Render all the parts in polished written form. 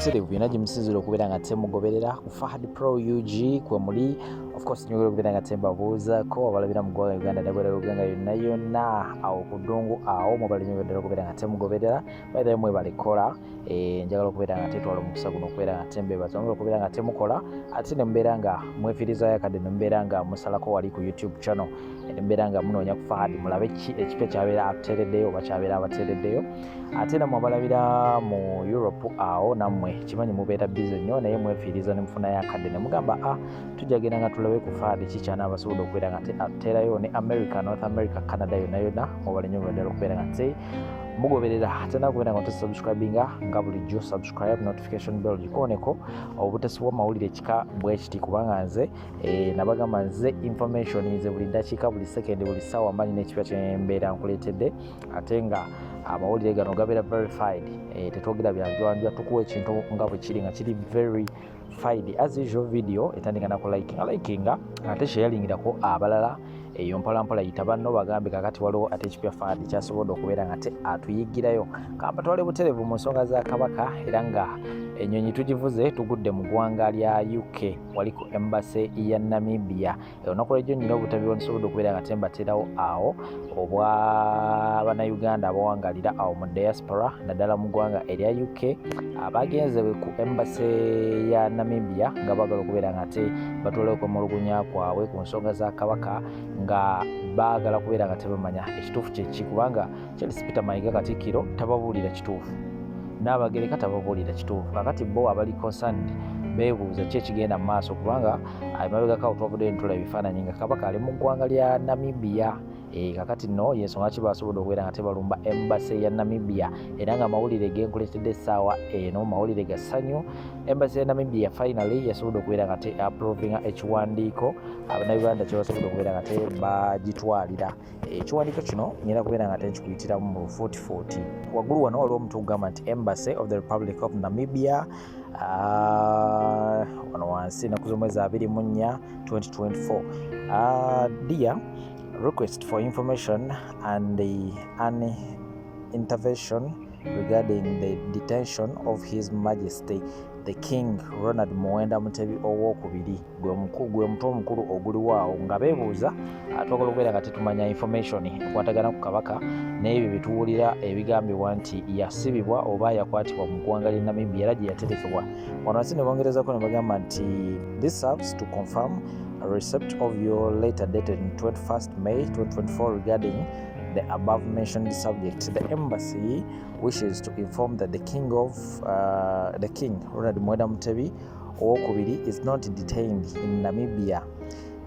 Butereevu yonna gye musinzira okubeera nga temugoberera ku Fahad Pro UG kwe muli. Of course, nyongera okubeera nga tembabuuzaako abalabira mu ggwanga Uganda nebwera uganga yonna yonna awo ku ddungu awo mubali nyongera ddala okubeera nga temugoberera. By the way, mwebale kola. Njagala okubeera nga tetwala omukisa guno okubeera nga tembebaza mwebale okubeera nga temukola, ate ne mubeera nga mwefiirizayo akadde, ne mubeera nga musalako wali ku YouTube channel, ne mubeera nga munoonya ku Fahad mulabe ki ekipya kyabeera atuteereddeyo oba kyabeera abateereddeyo. Ate nammwe abalabira mu Europe awo, nammwe kimanyi mubeera busy nnyo, naye mwefiiriza ne mufunayo akadde ne mugamba, "A tujja genda nga tulabe ku Fahad ki kyanaaba asobodde okubeera nga te atuteerayo." Ne America, North America, Canada, yonna yonna mwebale nnyo ddala okubeera nga te mugoberera. Ate nakubeera nga tosubscribinga, nga bulijjo subscribe, notification bell gikooneko, obutasibwa mawulire kika bwe kiti, kubanga nze nabagamba nze information, nze buli ddakiika, buli second, buli ssaawa mba nina ekipya kyembeera nkuleetedde, ate nga amawulire gano gabeera verified. Tetwogera byanjwanjwa, tukuwa ekintu nga bwe kiri, nga kiri verified. As usual, video etandika naku likinga, likinga ate sharingirako abalala eyo mpolampola, yita banno bagambe kakati waliwo ate ekipya Fahad kyasobodde okubeera nga te atuyigirayo. Kamba twale butereevu mu nsonga za Kabaka, era nga ennyonyi tugivuze, tugudde mu ggwanga lya UK, wali ku embassy ya Namibia. Olunaku lwejjo nyina obutabi bwensobodde okubeera nga tembateerawo awo obwa Bannayuganda abawangalira awo mu diaspora, naddala mu ggwanga erya UK, abagenze ku embassy ya Namibia nga baagala okubeera nga te batwala okwemulugunya kwabwe ku nsonga za Kabaka, nga baagala kubeera nga tebamanya ekituufu kyeki, kubanga Charles Peter Mayiga Katikkiro tababuulira kituufu, Naabagereka tababuulira kituufu. Kakati bo abali concerned beebuuza ki ekigenda mu maaso, kubanga emabegakawo twavuddeyo ntula ebifaananyi nga Kabaka ali mu ggwanga lya Namibia. Kakati nno yensonga ki basobodde okubeera nga tebalumba embassy ya Namibia, era nga amawulire genkuleetedde essaawa eno mawulire ga ssanyu. Embassy ya Namibia finally yasobodde okubeera nga te approvinga ekiwandiiko Abannayuganda kyebasobodde okubeera nga te bagitwalira. Ekiwandiiko kino ngenda kubeera nga tenkikuyitiramu mu 4040. Waggulu wano waliwo omuntu ogamba nti Embassy of the Republic of Namibia, wano wansi, ennaku z'omwezi 24 2024. Dear, request for information and an intervention regarding the detention of His Majesty the King Ronald Muwenda Mutebi Owokubiri, gwe mutwe omukulu oguliwo awo, nga beebuuza, twagala okubeera nga tetumanya information ekwatagana ku Kabaka n'ebyo byetuwulira ebigambibwa nti yasibibwa oba yakwatibwa mu ggwanga ly'e Namibia, era gye yaterekebwa. Wano wansi ne bongerezako ne bagamba nti this serves to confirm a receipt of your letter dated 21st May 2024 regarding the above mentioned subject. The embassy wishes to inform that the King Ronald Muwenda Mutebi Owokubiri is not detained in Namibia.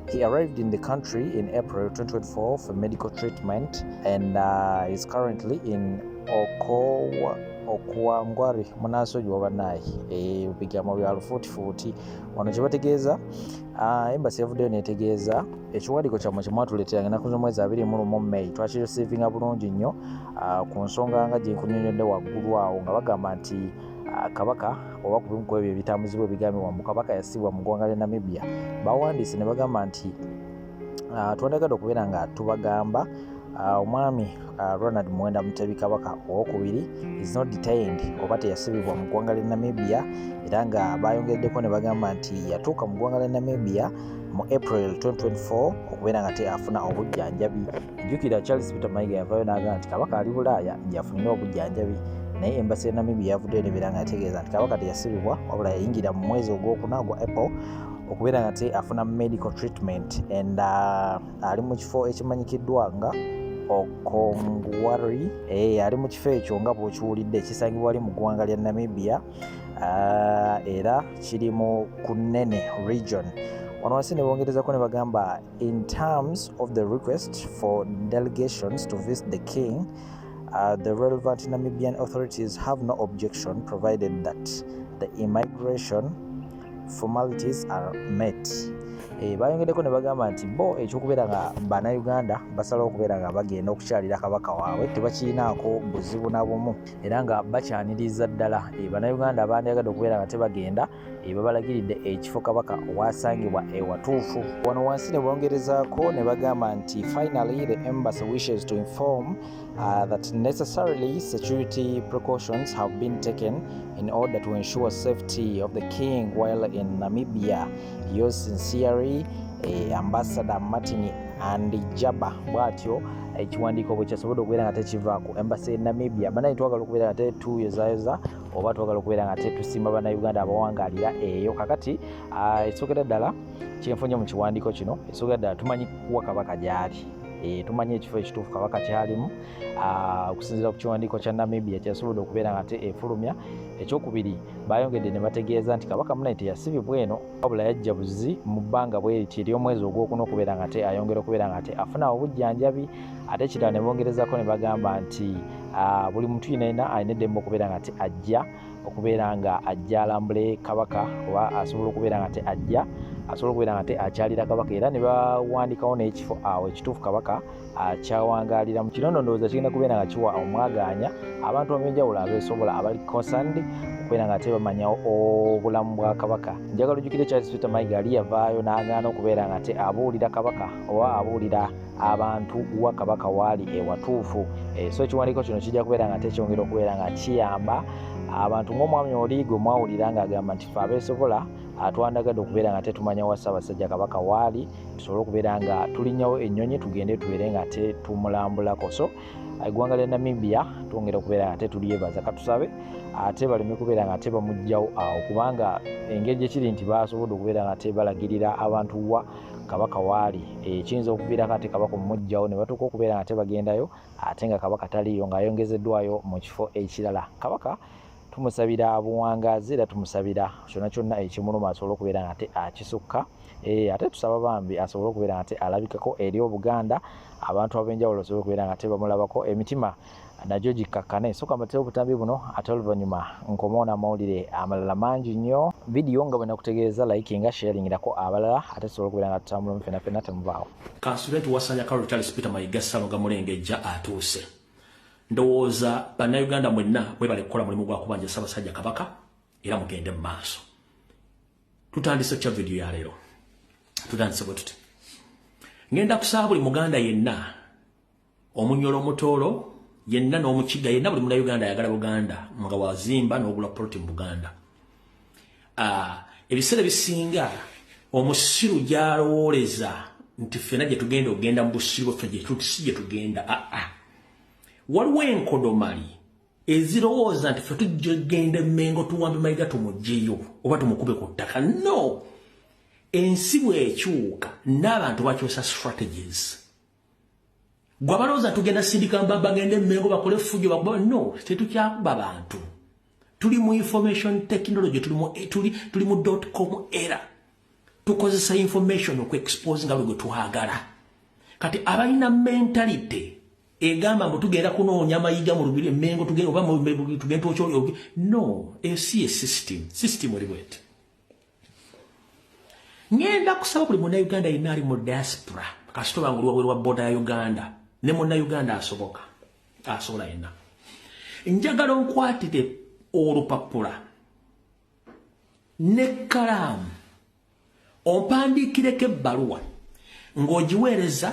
He arrived in the country in April 2024 for medical treatment and is currently in Okowa Okuwangwari. Munansonyiwa bannaayi, ebigambo bya lufuutifuuti. Wano kyebategeeza, embassy yavuddeyo netegeeza ekiwandiiko kyammwe kyemwatuleetera ennaku z'omwezi 21 May twakireceivinga bulungi nnyo, ku nsonga nga gye nkunyonyodde waggulu awo, nga bagamba nti Kabaka oba ku bimu ku ebyo ebitambuzibwa ebigambibwa mu Kabaka yasibwa mu ggwanga lya Namibia. Bawandiise ne bagamba nti twandyagadde okubeera nga tubagamba omwami Ronald Muwenda Mutebi Kabaka Owokubiri is not detained oba teyasibibwa mu ggwanga lya Namibia, era nga bayongeddeko ne bagamba nti yatuuka mu ggwanga lya Namibia mu April 2024 okubeera nga te afuna obujjanjabi. Jjukira Charles Peter Mayiga yavaayo n'agamba nti Kabaka ali Bulaaya gyafunire obujjanjabi, naye embassy ya Namibia yavuddeyo nebeera nga yategeeza nti Kabaka teyasibibwa, wabula yayingira mu mwezi ogwokuna gwa April okubeera nga te afuna medical treatment and ali mu kifo ekimanyikiddwa nga Okongwari. Ali mu kifo ekyo nga bw'okiwulidde, kisangibwa wali mu ggwanga lya Namibia, era kiri mu Kunene Region. Wano wansi ne bongerezako ne bagamba, in terms of the request for delegations to visit the king, the relevant Namibian authorities have no objection provided that the immigration formalities are met. Bayongeddeko ne bagamba nti bo ekyokubeera nga bannayuganda basalawo okubeera nga bagenda okukyalira kabaka waabwe tebakirinaako buzibu na bumu, era nga bakyaniriza ddala. Bannayuganda abandyagadde okubeera nga tebagenda, babalagiridde ekifo kabaka wasangibwa ewatuufu. Wano wansi ne bongerezaako ne bagamba nti finally the embassy wishes to inform that necessarily security precautions have been taken in order to ensure safety of the king while in Namibia. Yours sincerely, Ambassador Martin Andjaba. Bw'atyo ekiwandiiko bwe kyasobodde okubeera nga tekiva ku embassy e Namibia. Banaye, twagala okubeera nga tetuyozayoza oba twagala okubeera nga tetusiima bannayuganda abawangaalira eyo. Kakati ekisookera ddala kyenfunye mu kiwandiiko kino, ekisookera ddala, tumanyi kuwa kabaka gy'ali. Tumanyi ekifo ekituufu kabaka kyalimu okusinziira ku kiwandiiko kya Namibia kyasobodde okubeera nga te efulumya. Ekyokubiri, bayongedde ne bategeeza nti kabaka munaye teyasibibwa eno, wabula yajja buzi mu bbanga bweriti ery'omwezi ogwokuna okubeera nga te ayongera okubeera nga te afuna obujjanjabi. Ate ekirala ne bongerezako ne bagamba nti buli muntu yenna alina eddembe okubeera nga te ajja okubeera nga ajja alambule kabaka, oba asobola okubeera nga te ajja asobola okubeera nga te akyalira kabaka, era ne bawandiikawo n'ekifo awo ekituufu kabaka akyawangaaliramu. Kino nno ndowooza kigenda kubeera nga kiwa omwagaanya abantu ab'enjawulo abeesobola abali concerned okubeera nga te bamanya obulamu bwa kabaka. Njagala ojjukire Charles Peter Mayiga ali yavaayo n'agaana okubeera nga te abuulira kabaka oba abuulira abantu wa kabaka waali ewatuufu. So ekiwandiiko kino kijja kubeera nga tekyongera okubeera nga kiyamba abantu ng'omwami oli gwe mwawulira ng'agamba nti fe abeesobola twandagadde okubeera nga tetumanya wa Ssaabasajja Kabaka waali, tusobole okubeera nga tulinnyawo ennyonyi tugende tubeere nga tetumulambulako. So eggwanga lya Namibia twongera okubeera nga tetulyebaza. Katusabe ate baleme kubeera nga tebamuggyawo awo, kubanga engeri gyekiri nti basobodde okubeera nga tebalagirira abantu wa kabaka waali, kiyinza okuviirako ate kabaka omumuggyawo ne batuuka okubeera nga tebagendayo ate nga kabaka taliiyo, ng'ayongezeddwayo mu kifo ekirala. Kabaka tumusabira buwangaazi, era tumusabira kyonna kyonna ekimuluma asobole okubeera nga ate akisukka. Ate tusaba bambi asobole okubeera nga ate alabikako eri Obuganda, abantu ab'enjawulo basobole okubeera nga ate bamulabako, emitima nagyo gikkakkane. Soka mbateewo obutambi buno, ate oluvannyuma nkomawo n'amawulire amalala mangi nnyo. Vidiyo nga bwe nakutegeeza, likinga, sharingirako abalala, ate tusobole okubeera nga tutambulamu ffenna ffenna. Temuvaawo. Kansubire nti wasanya Karol Charles Peter Mayiga Ssalonga Mulengejja atuuse. Ndowooza bannayuganda mwenna mwebale kukola mulimu gwa kubanja Ssaabasajja Kabaka, era mugende mu maaso. Tutandise kya vidiyo ya leero, tutandise bwe tuti. Ngenda kusaba buli muganda yenna, omunyolo, omutoolo yenna n'omukiga yenna, buli munnayuganda ayagala Buganda nga wazimba n'ogula poloti mu Buganda. Ebiseera ebisinga omusiru gy'alowooleza nti ffena gye tugenda okugenda mu busiru bwaffe gye si gye tugenda. Aa, waliwo enkodomali ezirowooza nti ffe tujja genda emmengo tuwambe Mayiga tumuggyeyo oba tumukube ku ttaka. No, ensi bw'ekyuka n'abantu bakyusa strategies. Gwe abalowooza tugenda sindika mba bagende emmengo bakole effujjo bakuba, no, tetukyakuba bantu. Tuli mu information technology, tuli mu .com era tukozesa information okuexpose nga bwe twagala. Kati abalina mentality egamba mbu tugenda kunoonya Mayiga mu lubiri emmengo, tugenda oba tugenda twokyo, no, ensi ye system eri bweti. Ngenda kusaba buli munnayuganda yenna ali mu diaspora, kasita oba nga oli wabweru wa border ya Uganda, ne munnayuganda asoboka asobola yenna, njagala onkwatire olupapula n'ekkalaamu ompandiikireko ebbaluwa ng'ogiweereza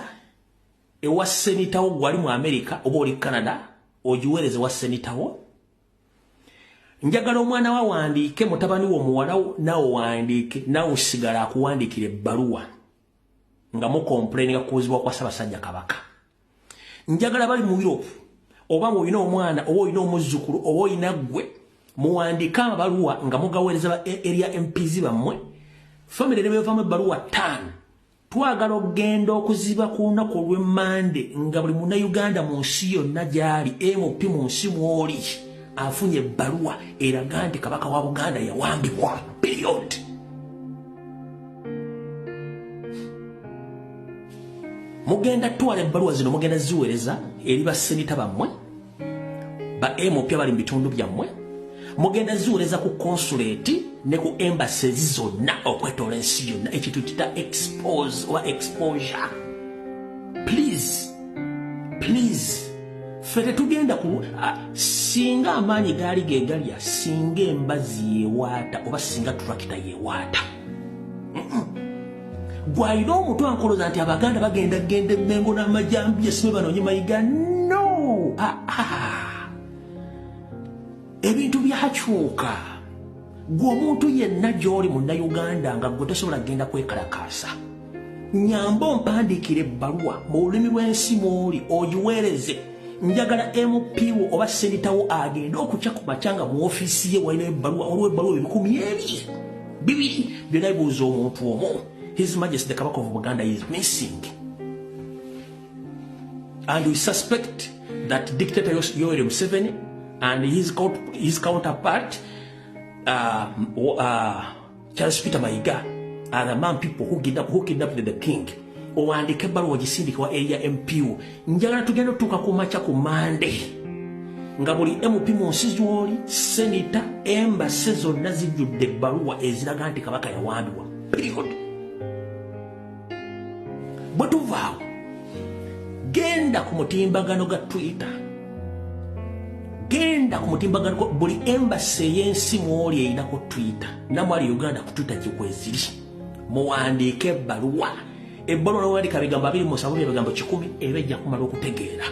ewa senitawo. Gwali mu America oba oli Canada, ogiweereza ewa senitawo. Njagala omwana wa wandiike, mutabani wo, omuwala nawe wandiike, nawe osigala akuwandiikira ebbaluwa nga mucomplaininga kuwuzibwa kwa Ssaabasajja Kabaka. Njagala bali mu Europe, oba ng'olina omwana oba olina omuzzukulu oba olina ggwe, muwandiike amabaluwa nga mugaweereza ba area MPs bammwe. Famire ne bwevamu ebbaluwa 5, twagala okugenda okuziba ku lunaku olw'emmande nga buli munnayuganda mu nsi yonna gy'ali, MP mu nsi mw'oli, afunye ebbaluwa eraga nti kabaka wa Buganda yawambibwa, period. Mugenda twala ebbaluwa zino, mugenda ziweereza eri basenita bammwe, ba MP abali mu bitundu byammwe, mugenda ziweereza ku consulate. ne ku embassies zonna okwetoola ensi yonna. Ekintu kita expose oba exposure. Please, please, ffe tetugenda ku singa amaanyi gaali ge galya, singa embazi yewaata oba singa turakita yewaata. Gwalina omutwe ankoloza nti Abaganda bagenda genda Emmengo n'amajambiya sime banoonye Mayiga. No, ebintu byakyuka. Gwe omuntu yenna gy'oli Munnayuganda nga gwe tosobola kugenda kwekalakaasa, nyamba ompandiikira ebbaluwa mu lulimi lw'ensi mw'oli, ogiweereze. Njagala MP wo oba senator wo agende okukya ku makya nga mu ofiisi ye walina ebbaluwa, waliwo ebbaluwa 200 byonna bibuuza omuntu omu: His Majesty the Kabaka of Buganda is missing and we suspect that dictator Yoweri Museveni and his counterpart Charles Peter Mayiga are the man people who kidnapped the king. Owandiike ebbaluwa, ogisindike wa area MP wo. Njagala tugenda otuuka ku makya ku Mande nga buli MP mu nsi z'oli, senator, embassy zonna zijjudde ebbaluwa eziraga nti Kabaka yawambibwa, period. Bwe tuvaawo, genda ku mutimbagano ga Twitter, genda ku mutimbagano, buli embassy ey'ensi mwoli erinako Twitter, namwali Uganda ku Twitter gikweziri, muwandiike ebbaluwa. Ebbaluwa nowandika bigambo 27, ebigambo 100, eba ejja kumala okutegeera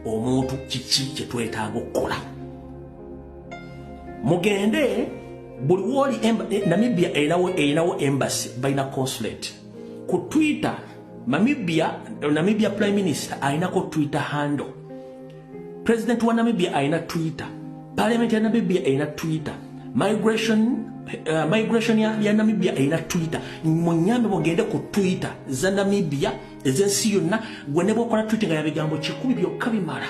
omuntu kiki kyetwetaaga okukola. Mugende buli woli Namibia erinawo embassy, balina consulate ku Twitter. Namibia prime minister alinako Twitter handle, president wa Namibia alina Twitter, parliament ya Namibia erina Twitter, migration ya Namibia erina Twitter. Munyambe mugende ku Twitter za Namibia, ez'ensi yonna. Gwe ne bwokola Twitter nga yabigambo 100 byokka bimala,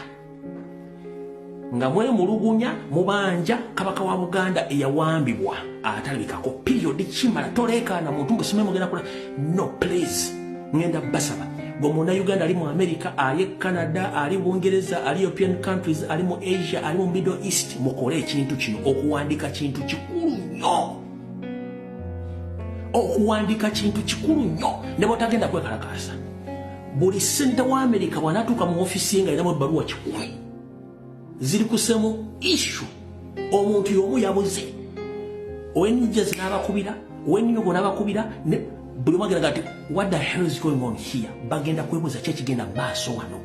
nga mwemulugunya mubanja Kabaka wa Buganda eyawambibwa atalabikako, period. Kimala, toleekaana muntu mbusime mugenda kula. No, please, ngenda basaba gwe Munnayuganda ali mu America, ali e Canada, ali Bungereza, ali European countries, ali mu Asia, ali mu Middle East, mukole ekintu kino. Okuwandika kintu kikulu nnyo, okuwandika kintu kikulu nnyo. Ne bwotagenda kwekalakaasa, buli senator wa America bw'anaatuuka mu ofiisi ye nga alinamu ebbaluwa 100 ziri ku same issue, omuntu y'omu yabuze, ow'e New Jersey n'abakubira, ow'e New York n'abakubira, buli omu agenda nti, "What the hell is going on here?" Bagenda kwebuuza ki ekigenda mu maaso wano.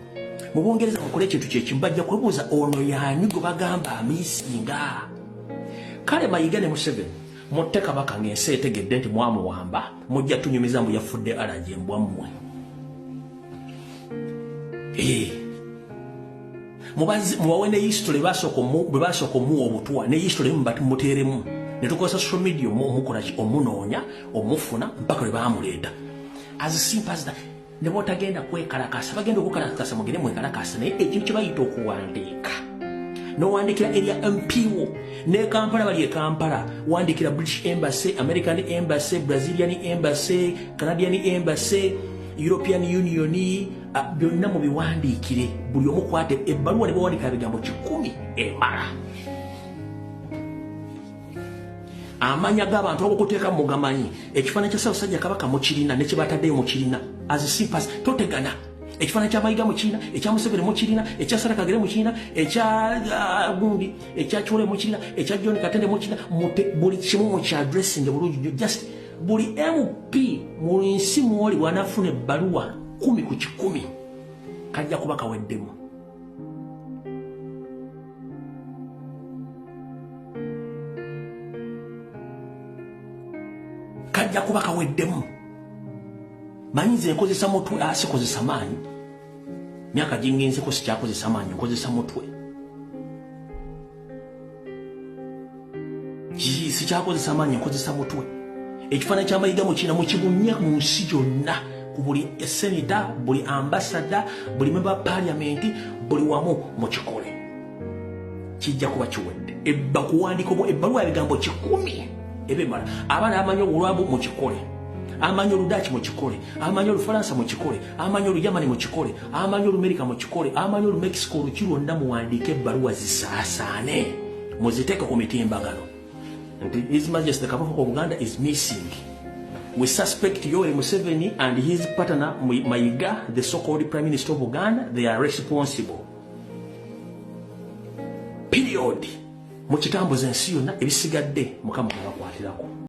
Mu Bungereza mukole ekintu kyekimu, bajja kwebuuza ono yaani gwe bagamba amisinga. Kale Mayiga ne Museveni, mutte Kabaka ng'ensi etegedde nti mwamuwamba, mujja tunyumiza mbu yafudde alaje embwa mmwe. Mubawe ne history bwe basooka omuwa obutwa, ne history muteeremu ne tukozesa social media omukola ki, omunoonya, omufuna mpaka lwe bamuleeta. As simple as that. Ne bwotagenda kwekalakasa, bagenda okukalakasa, mugende mwekalakasa, naye ekintu kye bayita okuwandiika, nowandikira erya MP wo ne Kampala, bali e Kampala, wandikira British Embassy, American Embassy, Brazilian Embassy, Canadian Embassy, European Union, byonna mubiwandiikire. Buli omukwate ebbaluwa ne bwewandika ebigambo 100 emala. Amanya g'abantu agokuteeka mugamanyi, ekifaananyi kya Ssaabasajja Kabaka mukirina, nekibataddeyo mukirina. As simple as totegana. Ekifaananyi kya Mayiga mukirina, ekya Museveni mukirina, ekya Sarah Kagere mukirina, ekya gundi, ekya Kiwole mukirina, ekya John Katende mukirina. Buli kimu mukyaddressinge bulungi nnyo. Just buli MP mu nsi mwoli bw'anaafuna ebbaluwa 10 ku 100, kajja kuba kaweddemu. Kajja kuba kaweddemu. Manyi nze nkozesa mutwe, sikozesa maanyi. Myaka gingenzeko sikyakozesa maanyi, nkozesa mutwe. Sikyakozesa maanyi, nkozesa mutwe. Ekifaananyi kya Mayiga mukina, mukibunye mu nsi yonna, ku buli senator, buli ambassador, buli member wa parliament, buli wamu mukikole, kijja kuba kiwedde. Ebba kuwandika ebbaluwa ya bigambo 100 ebemala. Abaana abamanyi Olwabu mukikole, amanyi Oludaaki mukikole, amanyi Olufalansa mukikole, amanyi Olujamani mukikole, amanyi Olumerika mukikole, amanyi Olumexico, oluki lwonna, muwandiike ebbaluwa zisaasaane, muziteeke ku mitimbagano. Nti His Majesty Kabaka of Buganda is missing. We suspect Yoweri Museveni and his partner Mayiga, the so-called Prime Minister of Uganda, they are responsible. Period. Mukitambuza ensi yonna, ebisigadde Mukama abakwatirako.